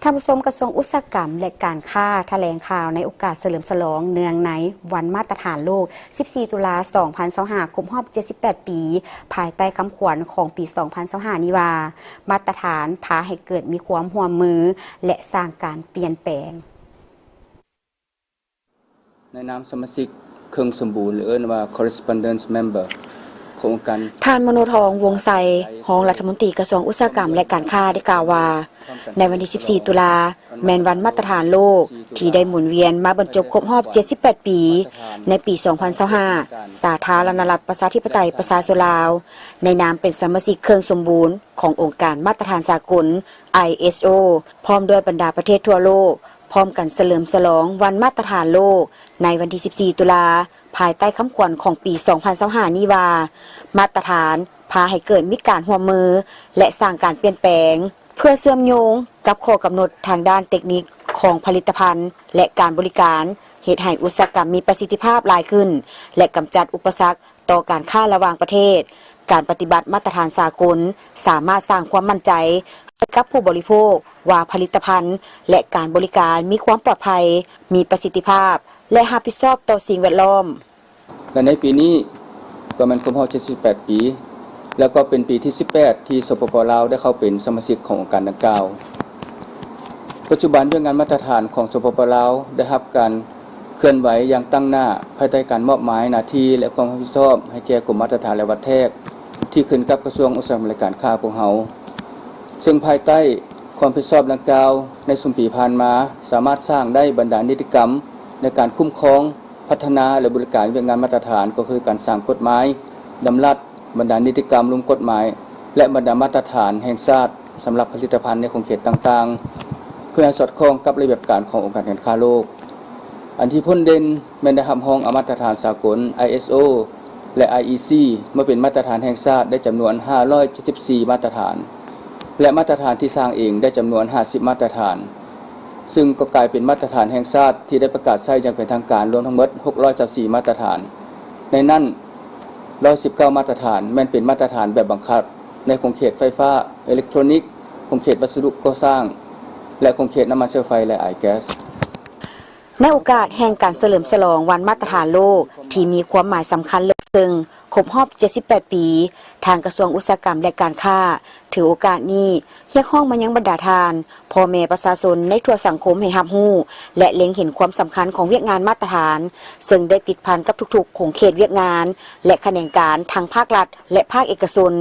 ທ່ານຜູ້ຊົມ, ກະຊວງອຸດສາຫະກຳ ແລະ ການຄ້າຖະແຫຼງຂ່າວໃນໂອກາດສະເຫຼີມສະຫຼອງເນື່ອງໃນວັນມາດຕະຖານໂລກ ສິບສີ່ ຕຸລາ ສອງພັນຊາວຫ້າ ຄົບຮອບ ເຈັດສິບແປດ ປີ, ພາຍໃຕ້ຄຳຂວັນຂອງປີ ສອງພັນຊາວຫ້າ ນີ້ວ່າ ມາດຕະຖານພາໃຫ້ເກີດມີຄວາມຮ່ວມມື ແລະ ສ້າງການປ່ຽນແປງ. ໃນນາມສະມາຊິກເຄິ່ງສົມບູນ ຫຼື ເອີ້ນວ່າ correspondence member ຂອງອົງການ ທ່ານ ມະໂນທອງ ວົງໄຊ, ຮອງລັດຖະມົນຕີກະຊວງອຸດສາຫະກຳ ແລະ ການຄ້າ ໄດ້ກ່າວວ່າ ໃນວັນທີ ສິບສີ່ ຕຸລາ ແມ່ນວັນມາດຕະຖານໂລກ ທີ່ໄດ້ໝູນວຽນມາບັນຈົບຄົບຮອບ ເຈັດສິບແປດ ປີ ໃນປີ ສອງພັນຊາວຫ້າ ສາທາລະນະລັດ ປະຊາທິປະໄຕ ປະຊາຊົນລາວ. ໃນນາມເປັນສະມາຊິກເຄິ່ງສົມບູນຂອງອົງການມາດຕະຖານສາກົນ ໄອເອສໂອ ພ້ອມດ້ວຍບັນດາປະເທດທົ່ວໂລກ ພ້ອມກັນສະເຫຼີມສະຫຼອງວັນມາດຕະຖານໂລກ ໃນວັນທີ ສິບສີ່ ຕຸລາ ພາຍໃຕ້ຄຳຂວັນຂອງປີ ສອງພັນຊາວຫ້າ ນີ້ວ່າ ມາດຕະຖານພາໃຫ້ເກີດມີການຮ່ວມມື ແລະ ສ້າງການປ່ຽນແປງ ເພື່ອເຊື່ອມໂຍງກັບຂໍ້ກຳນົດທາງດ້ານເຕັກນິກຂອງຜະລິດຕະພັນ ແລະ ການບໍລິການ, ເຮັດໃຫ້ອຸດສາຫະກຳມີປະສິດທິພາບຫຼາຍຂຶ້ນ ແລະ ກຳຈັດອຸປະສັກຕໍ່ການຄ້າລະຫວ່າງປະເທດ. ການປະຕິບັດມາດຕະຖານສາກົນ ສາມາດສ້າງຄວາມໝັ້ນໃຈໃຫ້ກັບຜູ້ບໍລິໂພກວ່າຜະລິດຕະພັນ ແລະ ການບໍລິການມີຄວາມປອດໄພ, ມີປະສິດທິພາບ ແລະ ຮັບຜິດຊອບຕໍ່ສິ່ງແວດລ້ອມ. ແລະ ໃນປີນີ້ກໍແມ່ນຄົບຮອບ ເຈັດສິບແປດ ປີ ແລະ ກໍເປັນປີທີ ສິບແປດ ທີ່ ສປປ ລາວ ໄດ້ເຂົ້າເປັນສະມາຊິກຂອງອົງການດັ່ງກ່າວ. ປັດຈຸບັນວຽກງານມາດຕະຖານຂອງ ສປປ ລາວ ໄດ້ຮັບການເຄື່ອນໄຫວຢ່າງຕັ້ງໜ້າ ພາຍໃຕ້ການມອບໝາຍໜ້າທີ່ ແລະ ຄວາມຮັບຜິດຊອບໃຫ້ແກ່ກົມມາດຕະຖານ ແລະ ວັດແທກ ທີ່ຂຶ້ນກັບກະຊວງອຸດສາຫະກຳ ແລະ ການຄ້າພວກເຮົາ. ເຊິ່ງພາຍໃຕ້ຄວາມຮັບຜິດຊອບດັ່ງກ່າວ, ໃນຊຸມປີຜ່ານມາ ສາມາດສ້າງໄດ້ບັນດານິຕິກຳໃນການຄຸ້ມຄອງ, ພັດທະນາ ແລະ ບໍລິການວຽກງານມາດຕະຖານ, ກໍຄືການສ້າງກົດໝາຍ, ດຳລັດ, ບັນດານິຕິກຳ, ລຸ່ມກົດໝາຍ ແລະ ບັນດາມາດຕະຖານແຫ່ງຊາດ ສຳລັບຜະລິດຕະພັນໃນຂົງເຂດຕ່າງໆ ເພື່ອໃຫ້ສອດຄ່ອງກັບລະບຽບການຂອງອົງການການຄ້າໂລກ. ອັນທີ່ພົ້ນເດັ່ນແມ່ນໄດ້ຮັບຮອງເອົາມາດຕະຖານສາກົນ ໄອເອສໂອ ແລະ ໄອອີຊີ ມາເປັນມາດຕະຖານແຫ່ງຊາດໄດ້ຈຳນວນ ຫ້າຮ້ອຍເຈັດສິບສີ່ ມາດຕະຖານ ແລະ ມາດຕະຖານທີ່ສ້າງເອງໄດ້ຈຳນວນ ຫ້າສິບ ມາດຕະຖານ, ເຊິ່ງກໍກາຍເປັນມາດຕະຖານແຫ່ງຊາດທີ່ໄດ້ປະກາດໃຊ້ຢ່າງເປັນທາງການລວມທັງໝົດ ຫົກຮ້ອຍຊາວສີ່ ມາດຕະຖານ. ໃນນັ້ນ ຮ້ອຍສິບເກົ້າ ມາດຕະຖານແມ່ນເປັນມາດຕະຖານແບບບັງຄັບໃນຂົງເຂດໄຟຟ້າ, ເອເລັກໂທຣນິກ, ຂົງເຂດວັດສະດຸກໍ່ສ້າງ ແລະ ຂົງເຂດນ້ຳມັນເຊື້ອໄຟ ແລະ ອາຍແກັສ. ໃນໂອກາດແຫ່ງການສະເຫຼີມສະຫຼອງວັນມາດຕະຖານໂລກທີ່ມີຄວາມໝາຍສຳຄັນເລິກເຊິ່ງ ຄົບຮອບ ເຈັດສິບແປດ ປີ, ທາງກະຊວງອຸດສາຫະກຳ ແລະ ການຄ້າ ຖືໂອກາດນີ້ຮຽກຮ້ອງມາຍັງບັນດາທ່ານ ພໍ່ແມ່ປະຊາຊົນໃນທົ່ວສັງຄົມໃຫ້ຮັບຮູ້ ແລະ ເລັງເຫັນຄວາມສຳຄັນຂອງວຽກງານມາດຕະຖານ, ເຊິ່ງໄດ້ຕິດພັນກັບທຸກໆຂົງເຂດວຽກງານ ແລະ ຂະແໜງການທັງພາກລັດ ແລະ ພາກເອກະຊົນ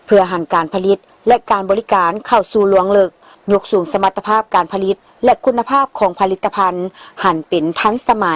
ເພື່ອຫັນການຜະລິດ ແລະ ການບໍລິການເຂົ້າສູ່ລວງເລິກ, ຍົກສູງສະມັດຕະພາບການຜະລິດ ແລະ ຄຸນນະພາບຂອງຜະລິດຕະພັນ ຫັນເປັນທັນສະໄໝ.